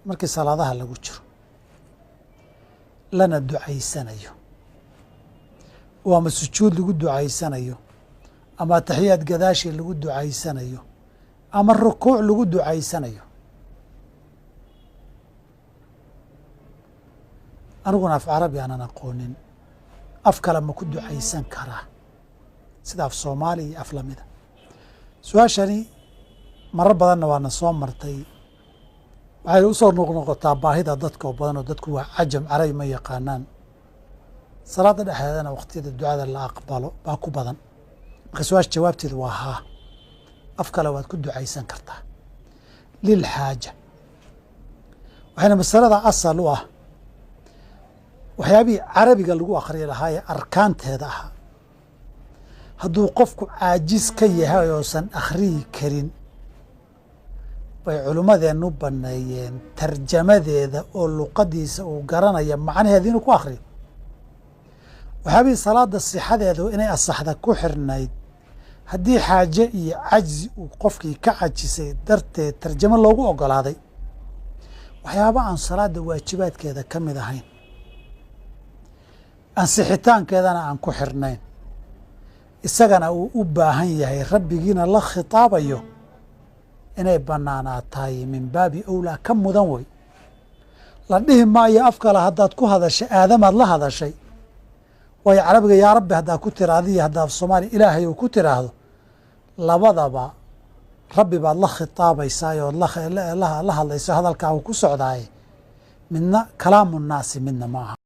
Markii salaadaha lagu jiro lana ducaysanayo, oo ama sujuud lagu ducaysanayo, ama ataxiyaad gadaashii lagu ducaysanayo, ama rukuuc lagu ducaysanayo, aniguna af carabi aanan aqoonin, af kale ma ku ducaysan karaa sida af soomaali iyo af lamida? Su-aashani marar badanna waana soo martay. Waxay usoo noqnoqotaa baahida dadka oo badan, oo dadku waa cajam, carabi ma yaqaanaan. Salaada dhexdeedana waqtiyada ducada la aqbalo baa ku badan. Marka su-aasha jawaabteedu waa haa, af kale waad ku ducaysan kartaa lilxaaja. Waxayna masalada asal u ah waxyaabihii carabiga lagu akhriyi lahaa ee arkaanteeda ahaa. Hadduu qofku caajis ka yahay oosan akhriyi karin, bay culimmadeennu banneeyeen tarjamadeeda oo luqadiisa uu garanaya macnaheeda inuu ku akhriyo. Waxyaabihii salaada sixadeedu inay asaxda ku xirnayd, haddii xaaje iyo cajzi uu qofkii ka cajisay darteed tarjamo loogu ogolaaday, waxyaaba aan salaada waajibaadkeeda ka mid ahayn, ansixitaankeedana aan ku xirnayn, isagana uu u baahan yahay, rabbigiina la khitaabayo, inay bannaanaatahay min baabi awlaa ka mudan wey. La dhihi maayo af kale haddaad ku hadashay aadamaad la hadashay, waayo carabiga yaa rabbi haddaad ku tiraahdo iyo haddaad soomaaliya ilaahay uu ku tiraahdo, labadaba rabbi baad la khitaabaysaa ood la hadlayso, hadalkaagu ku socdaaye. Midna kalaamu nnaasi, midna ma aha.